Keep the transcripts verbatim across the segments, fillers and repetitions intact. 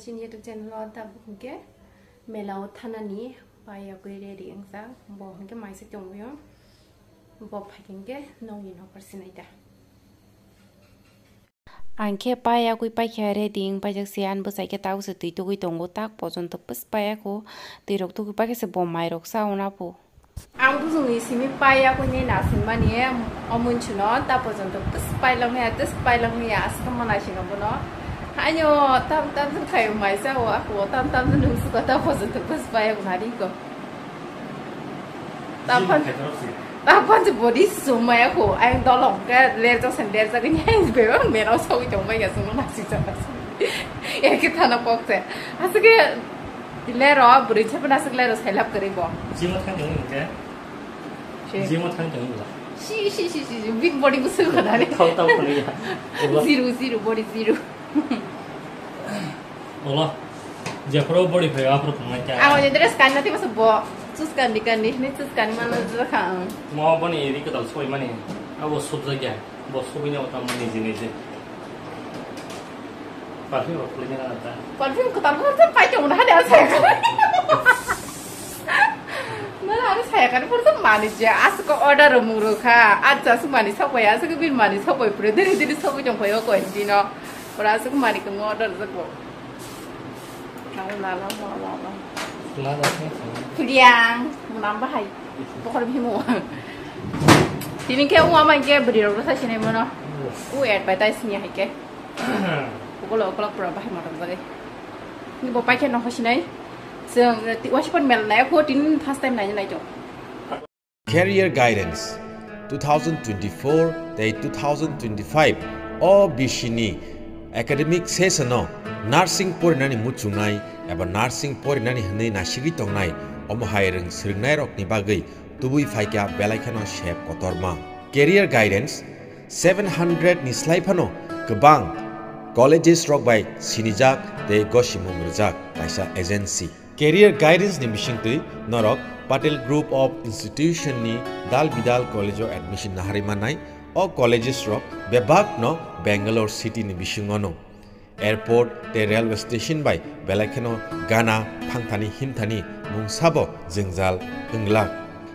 Chini YouTube channel o tabuk hwnkhe mela o thanani pai yakui ready wngjak, bo hwnkhe maisa tongwi o, bo phai hwnkhe nokni nokar sinai da. Ang khe pai yakui paikha ready wng paijak se, ani bwsai khe tabuk se twi tugui tongo, tak pojonto pus pai yakho, twi rok tugui paikha se bo mai rok cha o na pho. Ang bujungni simi pai yakui ni nasing mani o munchuno ta pojonto pus pai lang ya, tus pai lang ya, aswk mona sino bono. Haino tam tam khai mai cha o, ako tam tam nung suka ta pojonto pus pai yakui nari ko. Tapon, tapon je body sumaya ko, ayang dolong ke lerjak sen lerjak ni, ayang bebak merao sawi tong bai ya, sumo nasik jaka. Eke thana pok se. Asike lero, bwrwi chapna asik lero, sailap kari bo. Jimo thang tong ke? Jimo thang tong la. Si, si, si, si, si, big body ko sung kana ni. Tau, tau kana ya. Zero, zero, body zero. Olo, jephuru body phai aphuru tongnai kha. Ang oje dress kanna tei masa bo chus kandi kandi hini chus kandi mano jora kha ang. Mo boni ri kwtal soi mani abo subjak ya, bo subini o tam niji niji. Perfume rok khulina na ta. Perfume kwtal bo ta pai tong na hade asa. Mana ani saya kan pura mani je asuk order muru kha. Acha su mani sok pai asuk bin mani sok pai pura diri diri sok pai tong pai o ko dino. Pura asuk mani ko order jabo. Lala, lala, lala, lala. Lala, lala. Kuliang, munam bahai. Bokhor bhimu. Tini khe uwa mai khe bwrwi rok sa sinai mono. U advertise ni hai khe. Ukolo, ukolo pura bahai motom jagwi. Ni bo pai khe no hosinai. Jeng, ti-, wasipan mel nai ko tin first time nai nai to. Career Guidance two thousand twenty-four tei two thousand twenty-five o bisini academic session o nursing porinani muchungnai eba nursing porinani hwnwi nasigwi tongnai omo hai rwng swrwngnairokni bagwi tubui phaikha belai kheno sep kotorma. Career Guidance seven hundred ni slai phano kwbang colleges rok bai sinijak tei gosimung rwjak kaisa agency. Career Guidance ni bisingtwi norok Patel Group of Institution ni dal bidal college o admission naharwi mannai. O colleges rok bebak no Bangalore city ni bisingo no. Airport tei railway station bai belai kheno gana thangthani himthani mung sabo jwngjal wnglak.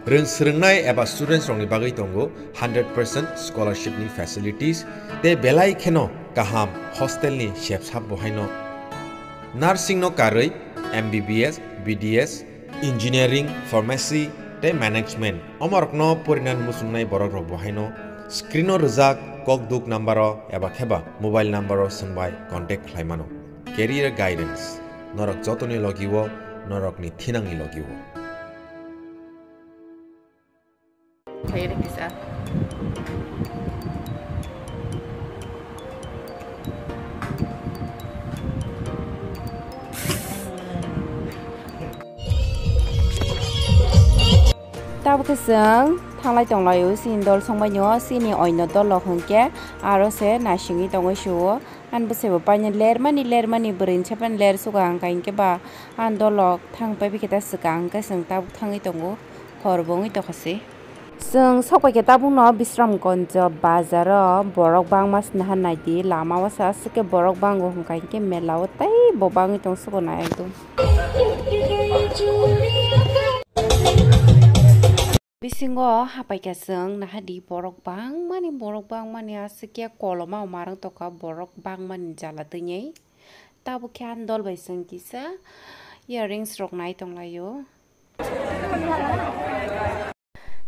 Rwng swrwngnai eba students rokni bagwi tongo hundred percent scholarship ni facilities tei belai kheno kaham hostel ni sepsap bo haino. Nursing no karwi M B B S, B D S, engineering, pharmacy tei management omorokno porinani muchungnai borok rok bo haino screen o rwjak kokduk number o eba kheba mobile number o swngbai contact khlai mano. Career Guidance, norok jotoni logi o, norokni thinangni logi o. Khairi kisa. Tabuk khe chwng thanglai tonglaio, chini dol songbaino, chini oino dolo hwnkhe aro se naisingwi tongwi sio. Ani bwsaibo paino lermani lermani bwrwini sapan ler suka hwnkha hinkhe ba ani dolok thang paipikhe ta swkang hwnkhe chwng tabuk thangwi tongo, hor bo wngwi tongkha se. Chwng sokpaikha tabukno Bisramganj bazaro borok bangma se naha naidi, lama o se aswk khe borok bango hwnkha hinkhe mela o teibo bangwi tong sugo na ekdom. Bisingo hapaikha chwng naha di borok bangmani, borok bangmani aswk khe koloma o marwng tongkha borok bangmani jala twiwi. Tabuk khe ani dol bai chwng kisa earrings rok nai tonglaio.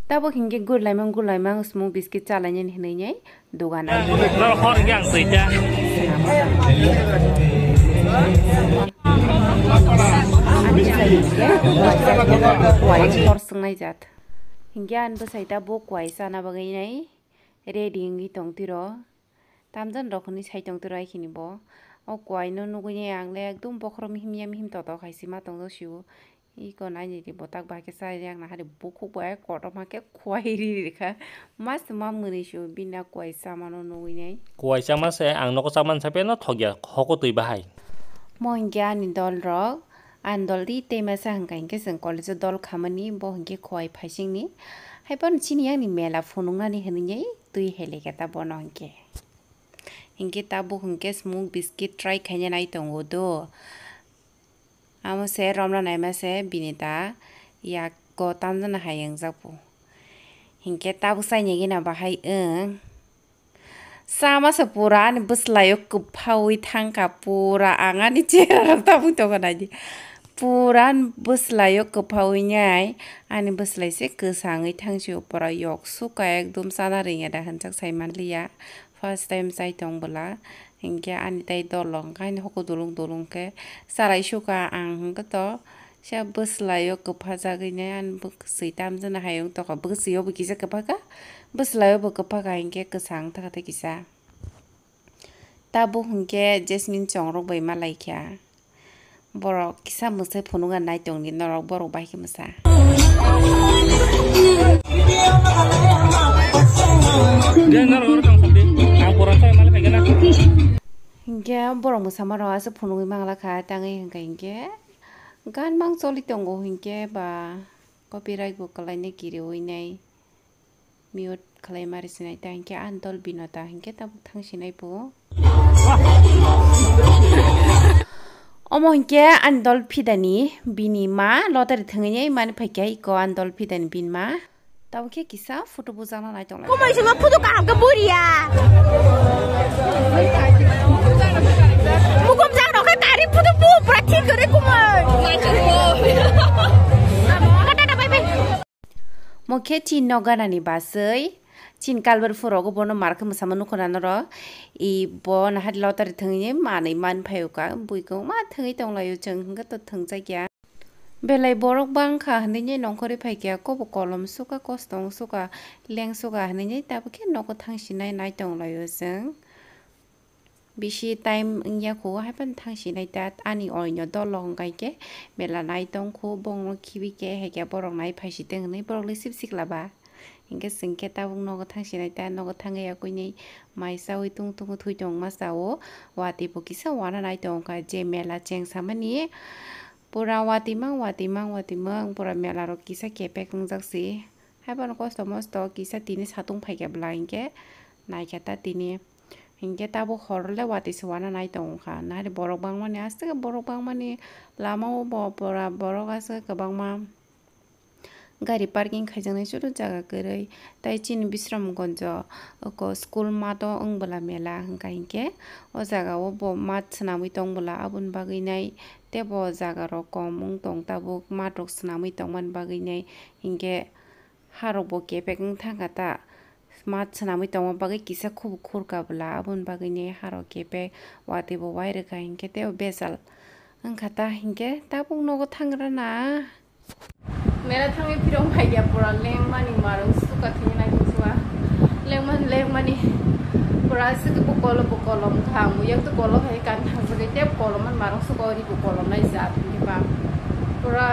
Tabuk hinkhe gurlaimang gurlaimang smoke biscuit chalainani hinwi nai dogan. Norok hor hinkhe ang twi cha. Ani bwsai hinkhe kuai hor swngnai jat. Hinkhe ani bwsai ta bo kuai chana bagwi nai ready wngwi tong tiro. Tamjani rok hinwi sai tong tiro ai khini bo. O kuai no nugwi nai ang le ekdum bokhorok mihim ya mihim totok hai se ma tong sio. Iko nainidi botak bai khe chai yak nahari bukhuk bai kotorma khe kuai ri ri kha. Mas ma mwnwi sio bini a kuai chamano nugwi nai. Kuai chama se ang nogo chamani sapai no thok ya hoko twi bahai. Mo hinkhe ani dol rok, ani dol ri tei masa hwnkha hinkhe chwng college o dol khamani bo hinkhe kuai phaisingni. Hai phano chini yakni mela phunuknani hinwi twi heliketa bono hinkhe. Hinkhe tabuk hinkhe smoke biscuit try khaina nai tongo do. Amo se romna naima se bini ta yak go tamjana hai wngjak bo. Hinkhe tabuk chaini gina bahai wng. Sama se pura ani bwslaio kwphaui thangkha, pura ang ani chera rok tabuk tongo naidi. Pura ani bwslaio kwphaui nai ani bwslai se kwsangwi thangsio, pura yok suka ekdom chana ringya da hwnjak sai manliya. First time chai tong bwla, hinkhe ani tai dol wngkha, ani hoko dulung dulung khe charai suka ang hwnkhe to. Sia bwslaio kwphajagwi nai, ani bwswi tamjani hai wng tongkha, bwswio bo kisa kwphakha, bwslaio bo kwphakha hinkhe kwchang wngthakha tei kisa. Tabuk hinkhe Jasmine chongrok bai malaikha. Borok kisa mwsai phunukna nai tongdi norok, borok bai khe mwsa. Hinkhe borok mwsama rok aswk phunugwi manglakha, tangwi hwnkha hinkhe gan mang choli tongo hinkhe ba copyright bo kwlainai kiriwi nai. Mute khlai mari sinai ta hinkhe ani dol bino ta hinkhe tabuk thang sinai bo. Omo hinkhe ani dol phidani bini ma lottery thwngwi nai mani phaikha iko ani dol phidani bini ma. Tabuk khe kisa photo bujakna nai tonglai. Kumui sima photo kaham khe buriya. Mukum jak rok khe tari photo bu pura thik kwrwi kumui. Tata bye bye. Mo khe chin no ganani baswi, chin kalbar phuro go bono mar khe mwsama nukho na noro. I bo nahar lottery thwngwi manwi man phaio ka, bui kwbangma thwngwi tonglaio chwng hwnkhe to thwngjakya. Belai borok bangkha hwnwi nongkhorwi phaikha, kobo kolom suka, kostong suka, leng suka hwnwi tabukhe nogo thang sinai nai tonglaio chwng. Bisi time wngya kho, haiphano thang sinai ta ani oino dolo hwnkha hinkhe mela nai tongkho, bongno khibi khe, haikhe borok nai phaisitwng hwnwi borok le sip sikla ba. Hinkhe chwng khe tabuk nogo thang sinai ta, nogo thangwi yakui nai mai chaui tung tung thwi tongma chao, watwi bo kisa wana nai tongkha je mela chengsamani pura watwi mang, watwi mang, watwi mang, pura mela rok kisa kepek wngjak si. Haiphano kosto mosto kisa tini satung phaikha bwla hinkhe naikha ta tini. Hinkhe tabuk hor le watwi se wana nai tongkha. Nahari borok bangmani, aswk borok bangmani, lama o bo pura borok aswk kwbangma gari parking khaijaknai joto jaga kwrwi. Tai chini Bisramganjo oko school mato wng bwla mela hwnkha hinkhe o jaga o bo mat swnamwi tong bwla, aboni bagwi nai tei bo jaga rok kom wng tong tabuk, mat rok swnamwi tongmani bagwi nai hinkhe. Harok bo kepek wng thangkha ta, mat swnamwi tongma bagwi kisa khubuk khurka bwla, aboni bagwini harok kepek watwi bo wairwkha hinkhe tei besal wngkha ta hinkhe tabuk nogo thangrana. Mela thangwi phirong phaikha pura lengmani marung suka thwngwi naikhe suka lengmani lengmani pura aswk bo kolo bo kolom thang yak to kolo hai kan thangjagwi tei kolom man marung suka ori bo kolom nai jat hinkhe ba pura.